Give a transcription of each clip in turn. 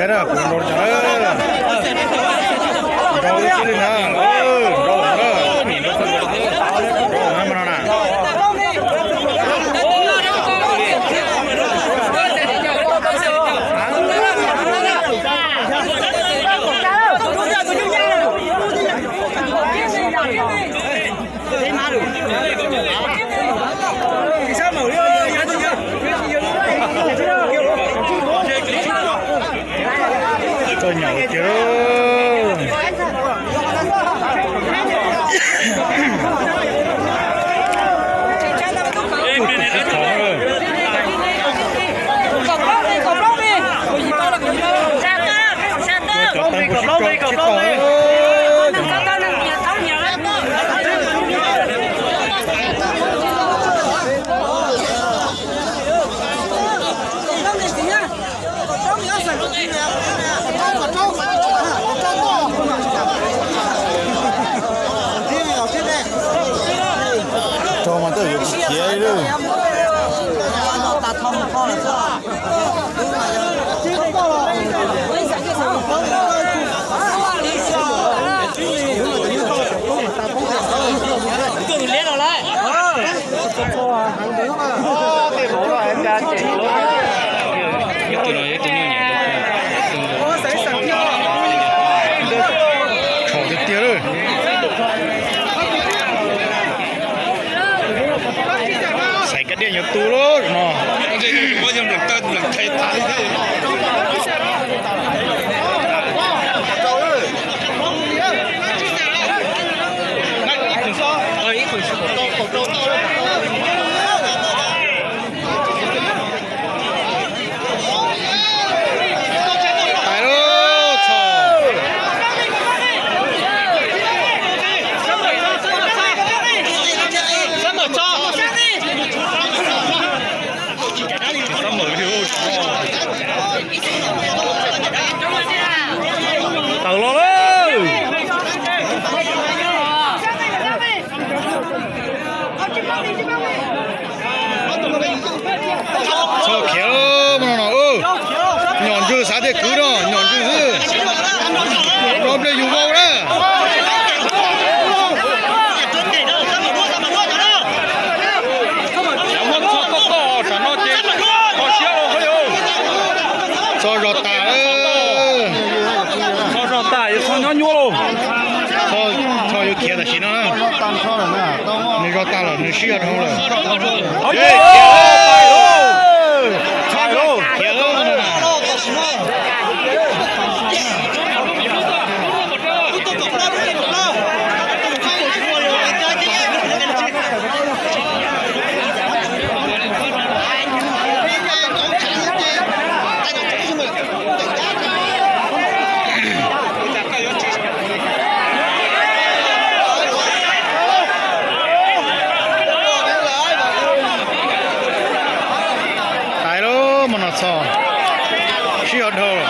Nrau li na, nrau na, nrau na mas no na. Txog nyom kiag. Cov teeb kuj sib tso sib tog. Rog mas tej yuav khiav li. Tshov tiag tiag lawm. Xaiv kab diaj yuav tu lawm no. Tais lauj, txhom. Tawm los lawm. Txhob khiav mog no. Nyom ntswg xav tias kwv no, nyom ntswg xwb. No pliag yus vau na. Txhob zog tas. Txhob zog tas, yuav txhob nyob nyuaj lauj. Txhob yuav khiav tam sim no na. Nws zog tas lawm, nws sib zog dhau lawm. Khiav lawm. Tais lauj, mos no txhom, sib zog dhau lawm.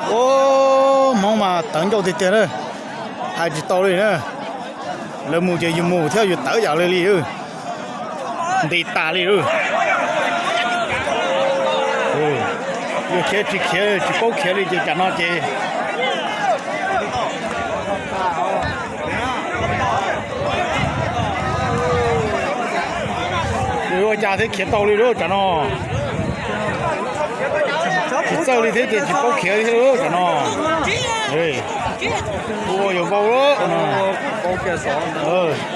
Ub, Hmoob mas tawv ncauj tiag tiag na. Hais tsis tau li na. Lawv mus ces yus mus thiab, yus tawv yam li li. Nti tas li. Yus khiav tsis khiav, tsis paub khiav li ces tam no ces ua cas thiaj khiav tau li lawm tam no. Tsis txawj li thiab ces tsis paub khiav li thiab lawm tam no. Ua yuav vau lawm.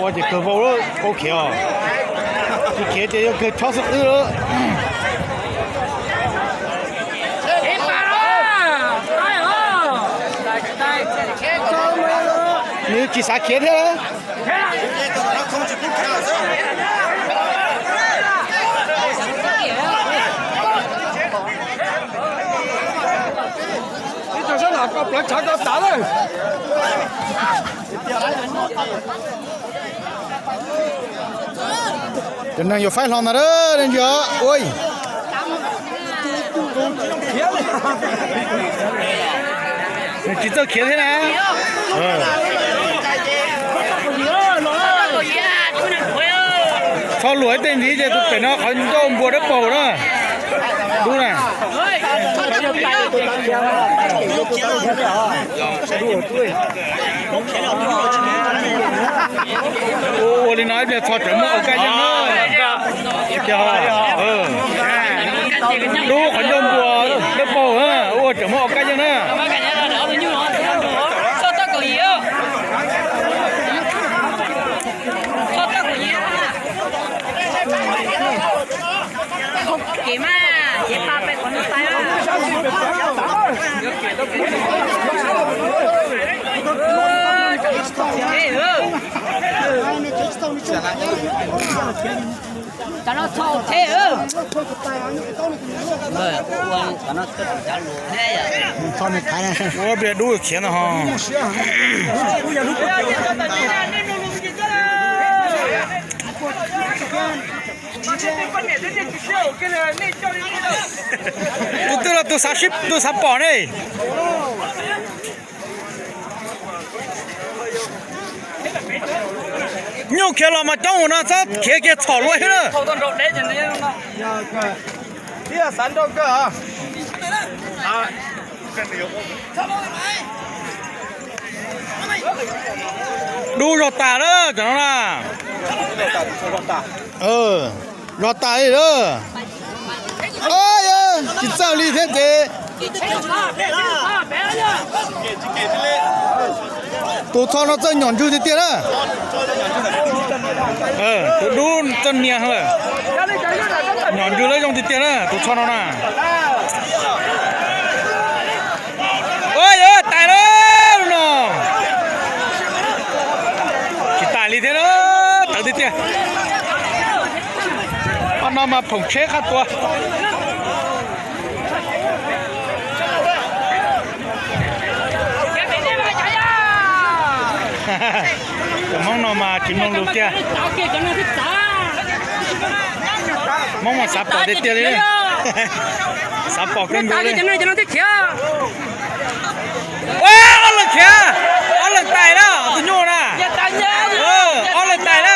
Ua ces kawg vau lawm, paub khiav os. Tsis khiav ces yuav kawg chob xwb wb lawm. Nws tsis xav khiav thiab. Koj plawv tshav koj tav lawm. Cov neeg yuav faib hlo ntag, nej ntsia ua. Nws tsis txawj khiav thiab na. Txhob luam ib teg ntxiv ces tus pem no qhov ncauj npua dawb paug na. Dub na. Ua li no ib pliag txog tseem muaj ua kaj yeej na. Dub qhov ncauj npua dawb paug, ua tseem muaj ua kaj yeej na. Kev mas, kev pab peb qhov no pab. Cov no txhob thev. Ua pliag dub khiav no ho. Tus twg los tus xav sib, tus xav pom ne. Nyuj khiav los mas coob mus no txhob khiav kiag txhom luaj thiab na. Dub zog tas lawm cov no na. Zog tas li lawm. Tsis txawj li thiab ces. Tus txho no txawj nyom ntswg tiag tiag na. Tus dub txawj nias lawm. Nyom ntswg lawm zoo tiag tiag na tus txho no na. Ua yog tais lawm no. Tsis tais li thiab na, tawv tiag tiag. Ob no mas phoom tsheb qab tua. Cov Hmoob no mas tsis mloog lus tiag. Hmoob mas xav pom tiag tiag li. Xav pom kawg nkaus li. Ua, ob leeg khiav, ob leeg tais na, tus nyuj na. Ob leeg tais na.